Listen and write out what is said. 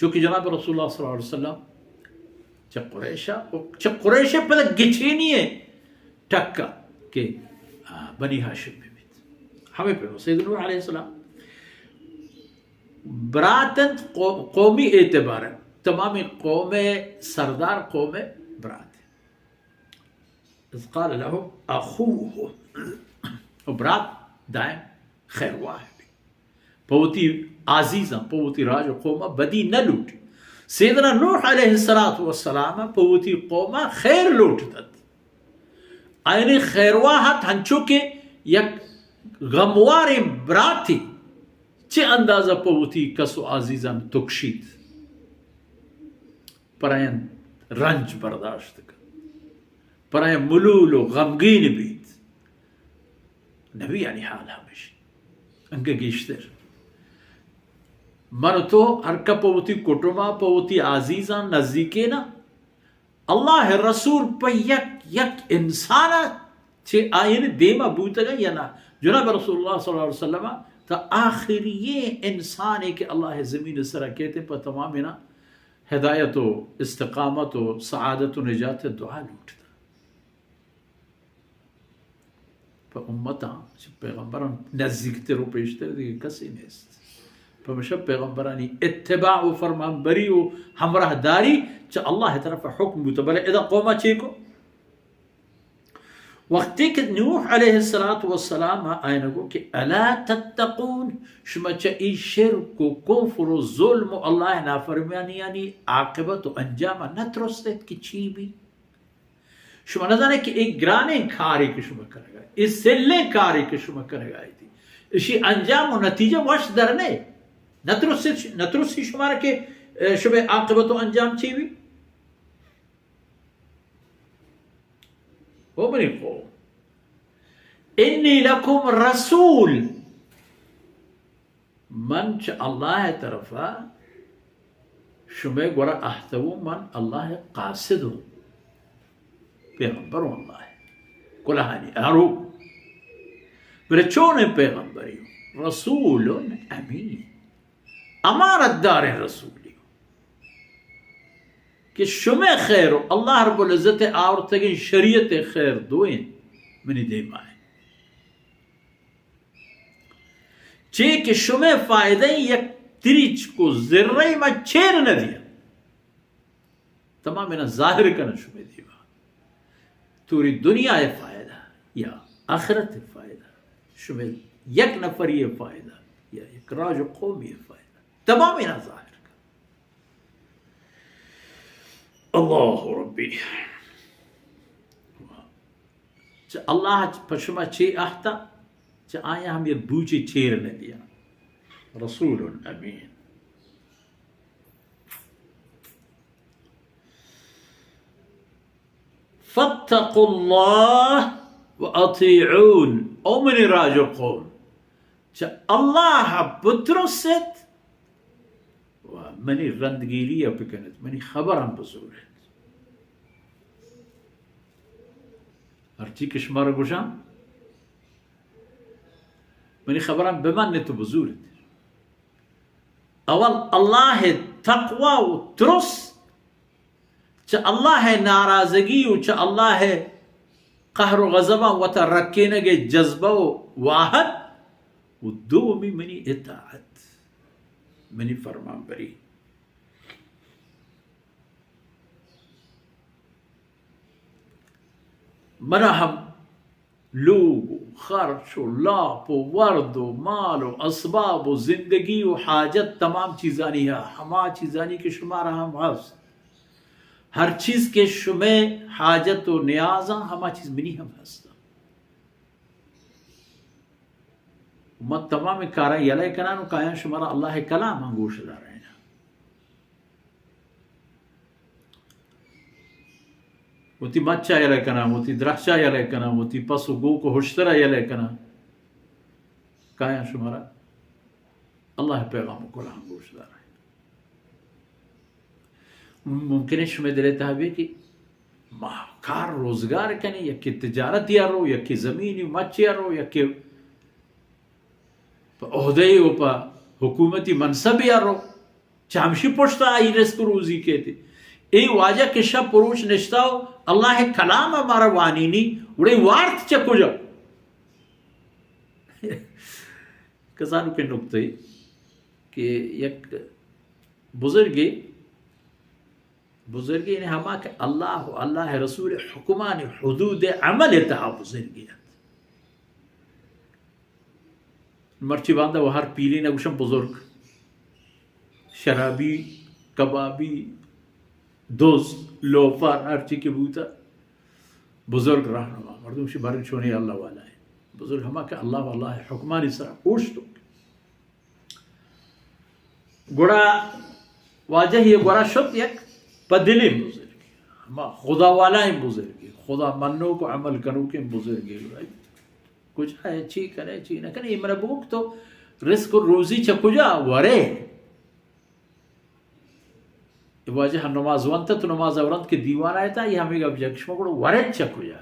چونکہ جناب رسول اللہ صلی اللہ علیہ وسلم چہ قریشا، چہ قریش پدا گچینی ٹکا کہ، آ، بنی ہاشم بہ بیت۔ ہمے پہ سید نوح علیہ السلام برات انت، قو-، قومی اعتبار انت۔ تمامی قوم سردار قوم برات۔ اذ قال لهم اخوهم، و برات دائم خیرواہ بی۔ پہ وتی عزیزاں، پہ وتی راج و قوما بدی نہ لوٹی۔ سیدنا نوح علیہ الصلوۃ والسلام پہ وتی قوما خیر لوٹتت۔ آیانی خیرواہ ات ہنچو کہ یک غمواریں براتی چہ اندازہ پہ وتی کس و عزیزاں تکشیت۔ پر آیان رنج برداشت کن، پر آیان ملول و غمگین بیت۔ نبیانی حال ہمیش انگہ گیشتر۔ من و تو ہر کہ پہ وتی کٹما، پہ وتی عزیزاں نزیکینا، اللہ رسول پہ یک یک انسانا چہ آیانی دیما بوتگا یا نہ؟ جناب رسول اللہ صلی اللہ علیہ وسلم تا آخری انسانے کہ اللہ زمین سرا کیتے پہ تمامینا ہدایت و استقامت و سعادت و نجات دعا لوٹتا۔ پہ امتاں، چہ پیغمبران نزیکتر و پیشتر دیگہ کسی نیست۔ پمیشا پیغمبرانی اتباع و فرمانبری و ہمراہ داری چہ اللہ طرف حکم بوتا۔ بلے ادا قوما چے کو؟ وقتی کہ نوح علیہ الصلوۃ والسلام آیانا گو کہ الا تتقون، شما چہ ای شرک و کفر و ظلم و اللہ نافرمانیانی عاقبت و انجام نہ ترستیت کہ چی بی؟ شما نزانے کہ ای گرانیں کارے کہ شما کنگا، ای سلیں کارے کہ شما کنگا ایتی، اشی انجام و نتیجہ وش در نہ۔ نترسی، نترسی شما را کہ، اے، شما عاقبت و انجام چی بی؟ او منی قوم، انی لکم رسول، من چہ اللہ طرفا شمئے گورا اہتبوں، من اللہ قاصدوں، پیغمبروں اللہ کلہانی ارو۔ بلے چونیں پیغمبری؟ رسول امین، امانت داریں رسولی کہ شمئے خیر و اللہ رب العزت آورتگیں شریعت خیر دوئیں منی دیما انت۔ چے کہ شمئے فائدہ یک تریچ کو ذرہ ما چیر نہ دیا۔ تمام اینا ظاہر کنن شمئے دیما۔ توری دنیا فائدہ یا آخرت فائدہ، شمئے یک نفری فائدہ یا یک راج و قومی فائدہ، تمام اینا ظاہر کن۔ اللہ ربی۔ چہ اللہ پہ شما چے اہتا، چہ آیا ہم یک بوچے چیر نہ دیا۔ رسول امین۔ فاتقوا اللہ و اطیعون۔ او منی راج و قوم، چہ اللہ بترسیت و منی رندگیری ء بکنیت، منی خبراں بزوریت۔ ہرچی کہ شمارا گوشاں، منی خبراں بمنیت و بزوریت۔ اول اللہ ء تقوی و ترس، چہ اللہ ء ناراضگی و چہ اللہ ء قہر و غضباں وتا رکینگ ء جذبہ و واہت، و دومی منی اطاعت، منی فرمانبری۔ منا ہم لوگ و خرچ و لاپ و ورد و مال و اسباب و زندگی و حاجت تمام چیزانی ہا، ہما چیزانی کہ شمارا ہم ہست۔ ہر چیز کہ شمئے حاجت و نیازاں، ہما چیز منی ہم ہست۔ من تمام کاراں یلہ کنان و کایاں شمارا اللہ کلام گوش دارین۔ وتی مچ ء یلہ کناں، وتی درہچ ء یلہ کناں، وتی پس و گوک و ہشتر ء یلہ کناں۔ کایاں شمارا اللہ ء پیغام و کلام گوش داریں۔ ممکن ہے شمئے دل ء تہا بی کہ ما کار روزگار کنیں، یکے تجارت یا رو، یکے زمینی و مچ یا رو، یکے پہ عہدے و پہ حکومتی منصب یا رو۔ چہ ہمشی پشت آئی رزق و روزی کیت۔ اے واجہ کہ شپ و روچ نشتہ و اللہ کلام مارا وانینی، گڑے وارت چہ کجا؟ کسانو کے نقطے کہ یک بزرگے، بزرگے نے ہما کہ اللہ و اللہ رسول حکمان حدود عمل تہا بزرگے ات۔ مرچی باندا و ہر پیرین گوشن بزرگ، شرابی، کبابی، دز، لوفر، ہر چی کہ بوتا، بزرگ رہنما۔ مردم شی بارن چونی اللہ والا ہے۔ بزرگ ہما کہ اللہ و اللہ حکمانی سرا اوشتو۔ گڑا واجہ یہ گورا شت یک پہ دلیں بزرگ، ہما خدا والائیں بزرگ، خدا منوک و عمل کنوکیں بزرگ۔ گڑا کجا ہے، چی کنے، چی نہ کنے، اے منا بگو کہ تو رزق و روزی چہ کجا ورے؟ اے واجہ نماز ونت تو نماز ورنت کہ دیوان آیتا، یہ ہمیں گپ جا کہ شما گڑا ورت چہ کجا؟